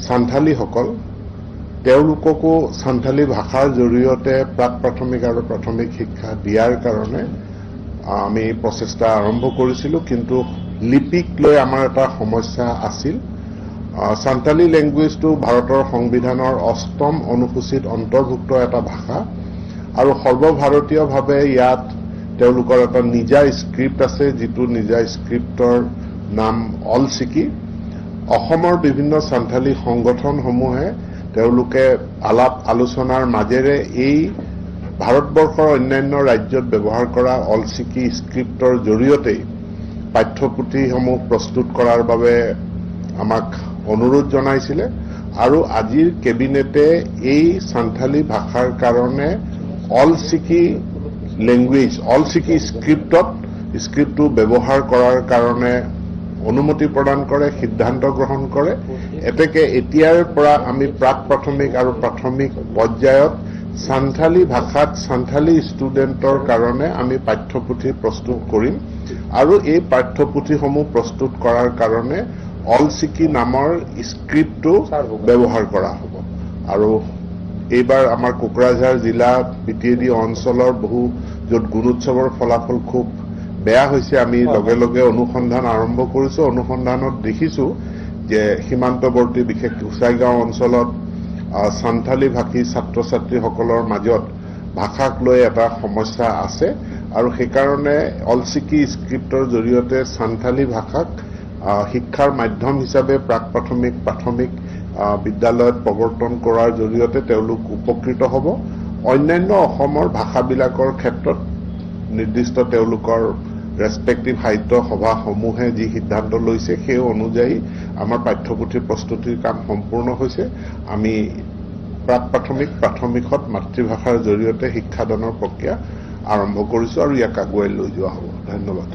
চান্থালীসকল, তেওঁলোককো চান্থালী ভাষাৰ জৰিয়তে প্ৰাক প্ৰাথমিক আৰু প্ৰাথমিক শিক্ষা দিয়াৰ কাৰণে আমি প্ৰচেষ্টা আৰম্ভ কৰিছিলোঁ। কিন্তু লিপিক লৈ আমাৰ এটা সমস্যা আছিল। চান্থালী লেংগুৱেজটো ভাৰতৰ সংবিধানৰ অষ্টম অনুসূচীত অন্তৰ্ভুক্ত এটা ভাষা আৰু সৰ্বভাৰতীয়ভাৱে ইয়াত তেওঁলোকৰ এটা নিজা স্ক্ৰিপ্ট আছে, যিটো নিজা স্ক্ৰিপ্টৰ নাম অলচিকি। অসমৰ বিভিন্ন চান্থালী সংগঠনসমূহে তেওঁলোকে আলাপ আলোচনাৰ মাজেৰে এই ভাৰতবৰ্ষৰ অন্যান্য ৰাজ্যত ব্যৱহাৰ কৰা অলচিকি স্ক্ৰিপ্টৰ জৰিয়তেই পাঠ্যপুথিসমূহ প্ৰস্তুত কৰাৰ বাবে আমাক অনুৰোধ জনাইছিলে আৰু আজিৰ কেবিনেটে এই চান্থালী ভাষাৰ কাৰণে অলচিকি লেংগুৱেজ, অলচিকি স্ক্ৰিপ্টটো ব্যৱহাৰ কৰাৰ কাৰণে অনুমতি প্ৰদান কৰে, সিদ্ধান্ত গ্ৰহণ কৰে। এতেকে এতিয়াৰ পৰা আমি প্ৰাক প্ৰাথমিক আৰু প্ৰাথমিক পৰ্যায়ত চান্থালী ভাষাত চান্থালী ষ্টুডেণ্টৰ কাৰণে আমি পাঠ্যপুথি প্ৰস্তুত কৰিম আৰু এই পাঠ্যপুথিসমূহ প্ৰস্তুত কৰাৰ কাৰণে অলচিকি নামৰ স্ক্ৰিপ্টটো ব্যৱহাৰ কৰা হ'ব। আৰু এইবাৰ আমাৰ কোকৰাঝাৰ জিলা, বিটিএডি অঞ্চলৰ বহু য'ত গুণোৎসৱৰ ফলাফল খুব বেয়া হৈছে, আমি লগে লগে অনুসন্ধান আৰম্ভ কৰিছোঁ। অনুসন্ধানত দেখিছোঁ যে সীমান্তৱৰ্তী, বিশেষ গোসাইগাঁও অঞ্চলত চান্থালী ভাষী ছাত্ৰ ছাত্ৰীসকলৰ মাজত ভাষাক লৈ এটা সমস্যা আছে আৰু সেইকাৰণে অলচিকি স্ক্ৰিপ্টৰ জৰিয়তে চান্থালী ভাষাক শিক্ষাৰ মাধ্যম হিচাপে প্ৰাক প্ৰাথমিক, প্ৰাথমিক বিদ্যালয়ত প্ৰৱৰ্তন কৰাৰ জৰিয়তে তেওঁলোক উপকৃত হ'ব। অন্যান্য অসমৰ ভাষাবিলাকৰ ক্ষেত্ৰত নিৰ্দিষ্ট তেওঁলোকৰ ৰেচপেক্টিভ সাহিত্য সভাসমূহে যি সিদ্ধান্ত লৈছে, সেই অনুযায়ী আমাৰ পাঠ্যপুথি প্ৰস্তুতিৰ কাম সম্পূৰ্ণ হৈছে। আমি প্ৰাক প্ৰাথমিক, প্ৰাথমিকত মাতৃভাষাৰ জৰিয়তে শিক্ষাদানৰ প্ৰক্ৰিয়া আৰম্ভ কৰিছোঁ আৰু ইয়াক আগুৱাই লৈ যোৱা হ'ব। ধন্যবাদ।